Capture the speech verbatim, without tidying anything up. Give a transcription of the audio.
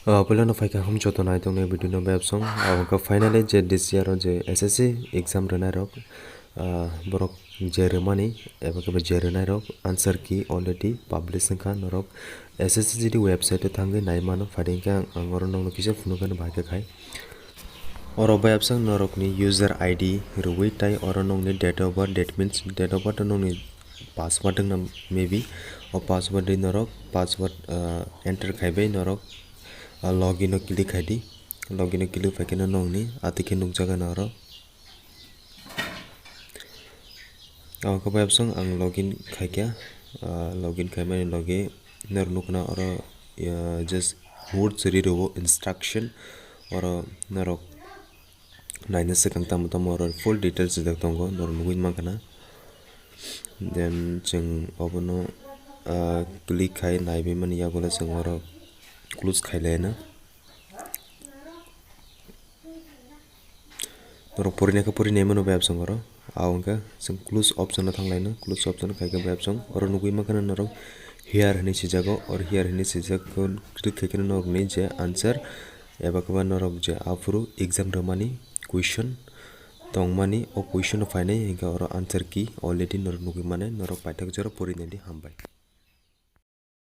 Ah, puilano phaikha hum joto nai tongnai video no bai absong. Ah, hwnkha finally je this year o je S S C exam rwnairok, ah, borok je rwmani eba khe je rwnairok answer key already publish wngkha norok S S C G D website o thangwi nai mano, phaidi hwnkhe ang, ang oro nokno kisa phunukgwi no bahai khe khai. Oro bai absang norokni user I D rwui tai oro nokni date of birth, that means date of birth o nokni password wngna maybe. O password ri norok password, ah, enter khaibai norok, ah, login o click khaidi. Login o click phaikhe no nokni atwikhe nukjago na oro. Ang khe bai absang ang login khaikha, ah, login khaimani logi norok nukna oro, ah, just words ri rwo instruction, oro norok naina swkang tamo tamo oro full details rijak tongo norok nugwi mankha na. Then chwng obono, ah, click khai naiwi mani yagulo chwng oro close khai laina. Norok porinai khe porinai mano bai absang oro. Abo hwnkhe chwng close option o thang laino, close option o khaikhe bai absang oro nugwi mankha na norok here hinwi swijago, or here hinwi swijago click khaikhe norokni je answer eba khe ba norok je aphuru exam rwmani question tongmani o question o phainai hwnkhe oro answer key already norok nugwi mano, norok paithak jora porinai di, hambai.